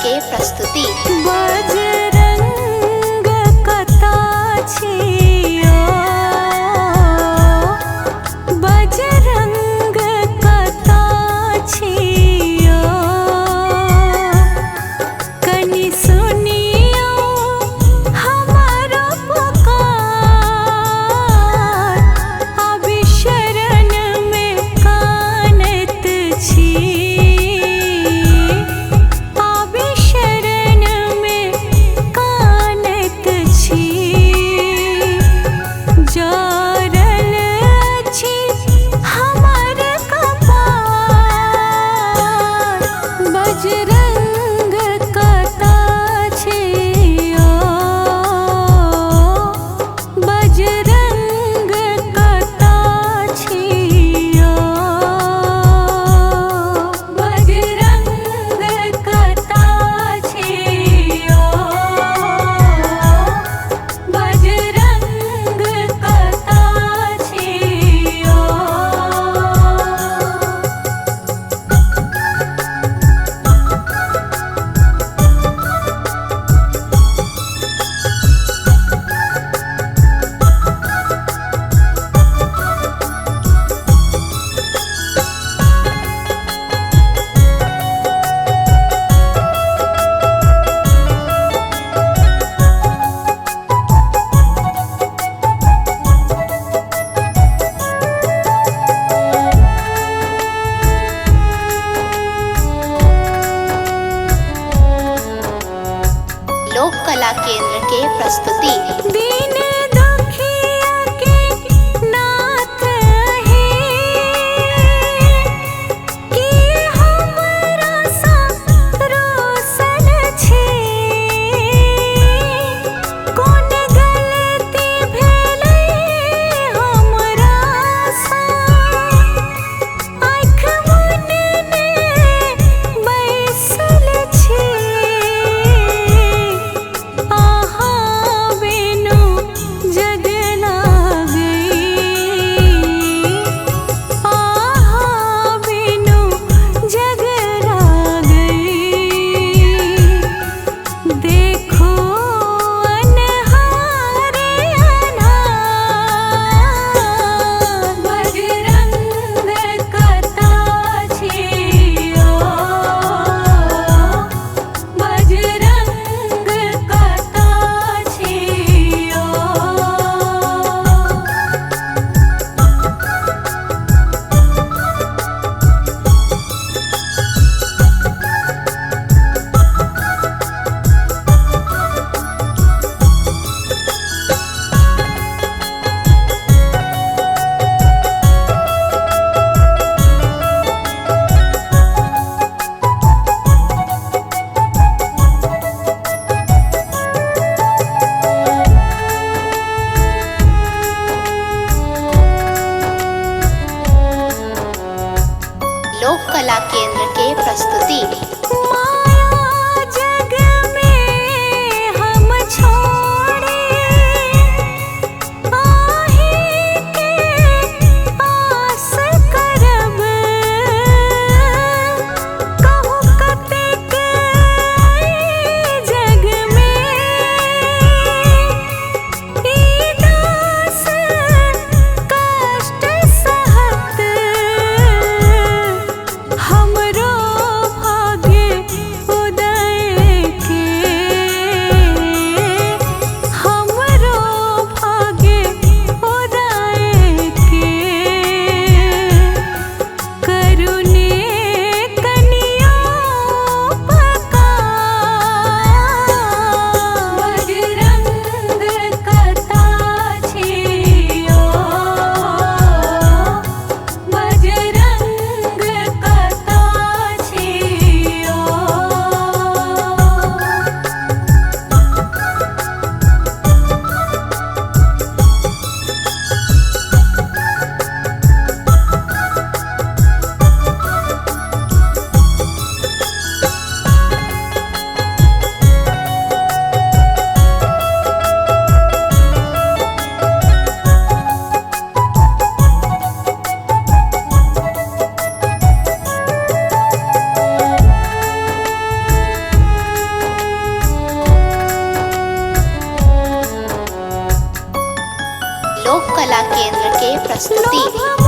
के प्रस्तुति। बजरंग कता छियो, बजरंग कता छियो, कनि सुनियो हमारो पुकार, अभी शरण में कानत छी, अभी शरण में कानत छी। जरल अछि हमर कपार, बजरंग कता छियो, बजरंग कता छियो, बजरंग कता छियो, बजरंग कता छियो। लोक कला केंद्र के प्रस्तुति। दीन दुखिया के नाथ है, कि हमरा सा रोशन छे, कोन गलती भेलै हमरा सा, आँख मुनने बैसल छी, अहाँ बिनु केंद्र के प्रस्तुति। लोभ।